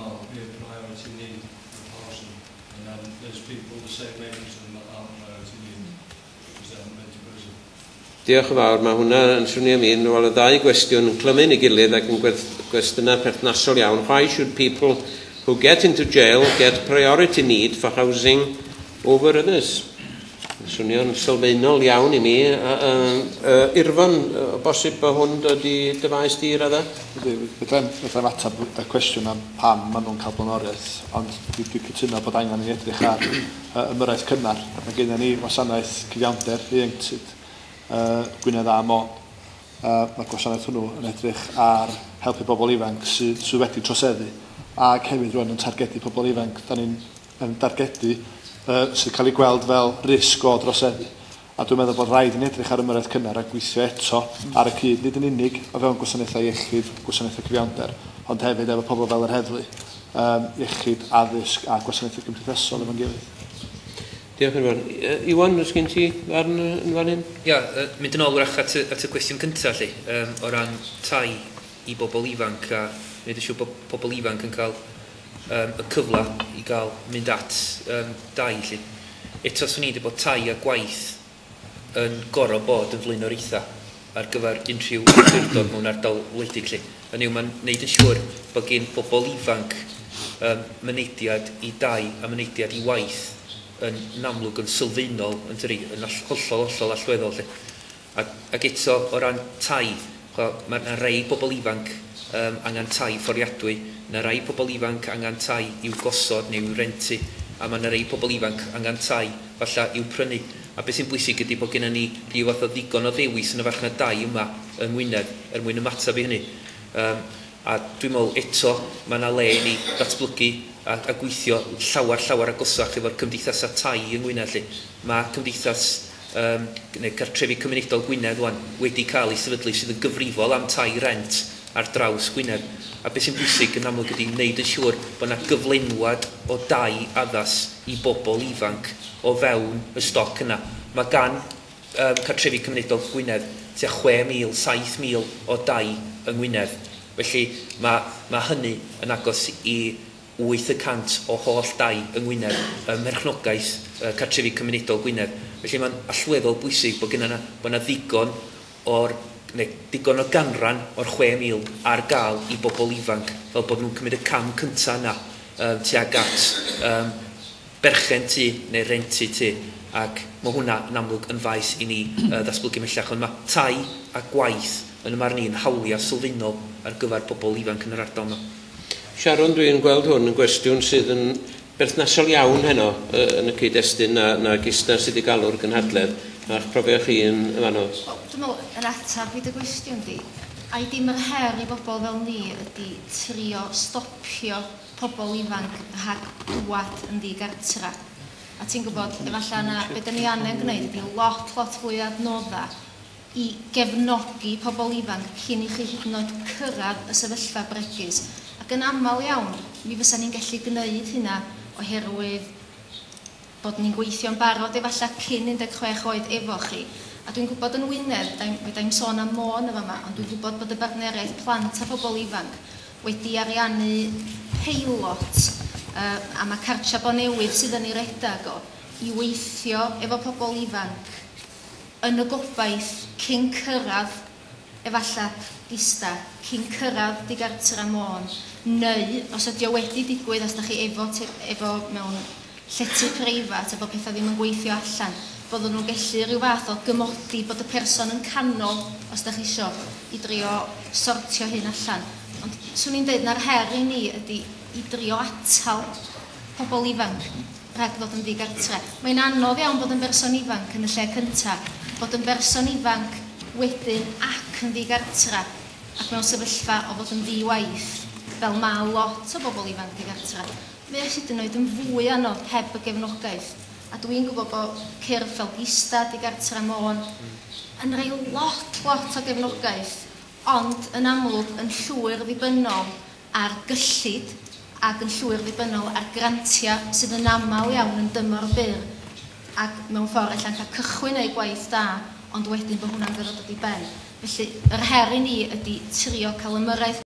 not be a priority need for housing? And then there's people the same age as them that aren't priority need because they haven't been to prison. Diolch yn fawr. Mae hwnna yn swnio mi yn wel y ddau gwestiwn yn clymu'n ei gilydd ac yn gwestiynau perthnasol iawn. Why should people who get into jail get priority need for housing over others? Swnio'n sylfaenol iawn i mi. Irfon, o bosib bod hwn dod i dy faes di radda? Fedra i'm ateb y cwestiwn am pam maen nhw'n cael blaenoriaeth, ond dwi cytuno bod angen i edrych ar ymyrraeth cynnar. Mae gennym ni wasanaeth cyfiawnder ieuenctid Gwynedd a Môn. Mae'r gwasanaeth hwnnw yn edrych ar helpu bobl ifanc sydd wedi troseddu ac hefyd rwan yn targedu pobl ifanc. Da ni'n yn targedu sydd cael ei gweld fel risg o droseddu. A dwi'n meddwl bod rhaid i ni edrych ar ymyrraeth cynnar a gweithio eto ar y cyd, nid yn unig o fewn gwasanaethau iechyd, gwasanaethau cyfiawnder, ond hefyd efo pobl fel yr heddlu, iechyd, addysg a gwasanaethau cymdeithasol efo'n gilydd. Diolch yn fawr. Iwan, oes gen ti farn yn fan hyn? Ia, mynd yn ôl wrach at y cwestiwn cyntaf, lle, o ran tai i bobl ifanc a wneud yn siŵr bod pobl ifanc yn cael y cyfle i gael mynd at dai. Lle. Eto, swn i'n dweud bod tai a gwaith yn gorfod bod yn flaenoriaethau ar gyfer unrhyw awdurdod mewn ardal wledig. Lle. Hynny yw, mae'n wneud yn siŵr bod gen bobl ifanc mynediad i dai a mynediad i waith yn amlwg yn sylfaenol yn tydi, yn hollol, hollol allweddol. Lle. Ac eto, o ran tai, mae yna rai bobl ifanc angen tai fforddiadwy, yna rai pobl ifanc angen tai i'w gosod neu i'w rentu, a mae yna rai pobl ifanc angen tai falle i'w prynu. A beth sy'n bwysig ydy bod gennym ni rhyw fath o ddigon o ddewis yn y farchnad dai yma yng Ngwynedd er mwyn ymateb i hynny. A dwi'n meddwl eto mae yna le i ni ddatblygu a gweithio llawer, llawer agosach efo'r cymdeithasau tai yng Ngwynedd. Lle. Mae cymdeithas neu Cartrefi Cymunedol Gwynedd wan wedi cael ei sefydlu sydd yn gyfrifol am tai rent ar draws Gwynedd. A beth sy'n bwysig yn amlwg ydy wneud yn siŵr bod yna gyflenwad o dai addas i bobl ifanc o fewn y stoc yna. Mae gan Cartrefi Cymunedol Gwynedd tua 6,000, 7,000 o dai yng Ngwynedd. Felly mae hynny yn agos i 8% o holl dai yng Ngwynedd ym mherchnogaeth Cartrefi Cymunedol Gwynedd. Felly mae'n allweddol bwysig bod yna bod yna ddigon o'r neu digon o ganran o'r 6,000 ar gael i bobl ifanc, fel bod nhw'n cymryd y cam cyntaf yna tuag at berchen tŷ neu rentu tŷ. Ac mae hwnna yn amlwg yn faes i ni ddatblygu ymhellach. Ond mae tai a gwaith yn y marn i yn hawliau sylfaenol ar gyfer pobl ifanc yn yr ardal yma. Sharon, dwi'n gweld hwn yn gwestiwn sydd yn berthnasol iawn heno yn y cyd-destun na GISDA sydd wedi galw'r gynhadledd. Mae'ch profiad chi yn fanno. Wel, dwi'n meddwl, yr ateb i dy gwestiwn di, ai dim yr her i bobl fel ni ydy trio stopio pobl ifanc rhag dwad yn ddigartra. A ti'n gwybod, efallai na be da ni angen gwneud ydy lot, lot fwy o adnoddau i gefnogi pobl ifanc cyn i chi hyd yn oed cyrraedd y sefyllfa bregus. Ac yn aml iawn, mi fysa ni'n gallu gwneud hynna oherwydd bod ni'n gweithio'n barod efallai cyn 16 oed efo chi. A dwi'n gwybod yn Wynedd, fedra i'm sôn am Môn yn fama, ond dwi'n gwybod bod y bartneriaeth plant a phobl ifanc wedi ariannu peilot a mae Cartra Bonewydd sydd yn ei redag o i weithio efo pobl ifanc yn y gobaith cyn cyrraedd efallai GISDA, cyn cyrraedd Digartra Môn, neu os ydy o wedi digwydd, os da chi efo mewn llety preifat, efo pethau ddim yn gweithio allan, bod nhw'n gallu rhyw fath o gymodi bod y person yn canol, os da chi isio, i drio sortio hyn allan. Ond swn i'n dweud na'r her i ni ydy i drio atal pobl ifanc rhag ddod yn ddigartre. Mae'n anodd iawn bod yn berson ifanc yn y lle cyntaf, bod yn berson ifanc wedyn ac yn ddigartra, ac mewn sefyllfa o fod yn ddi-waith, fel mae lot o bobl ifanc digartra. Mae o hyd yn oed yn fwy anodd heb y gefnogaeth. A dwi'n gwybod bod cyrff fel GISDA, Digartra Môn, yn rhoi lot, lot o gefnogaeth, ond yn amlwg yn llwyr ddibynnol ar gyllid ac yn llwyr ddibynnol ar grantiau sydd yn aml iawn yn dymor byr ac mewn ffordd allan cael cychwyn eu gwaith da, ond wedyn bod hwnna'n gorfod dod i ben. Felly, yr her i ni ydy trio cael ymyrraeth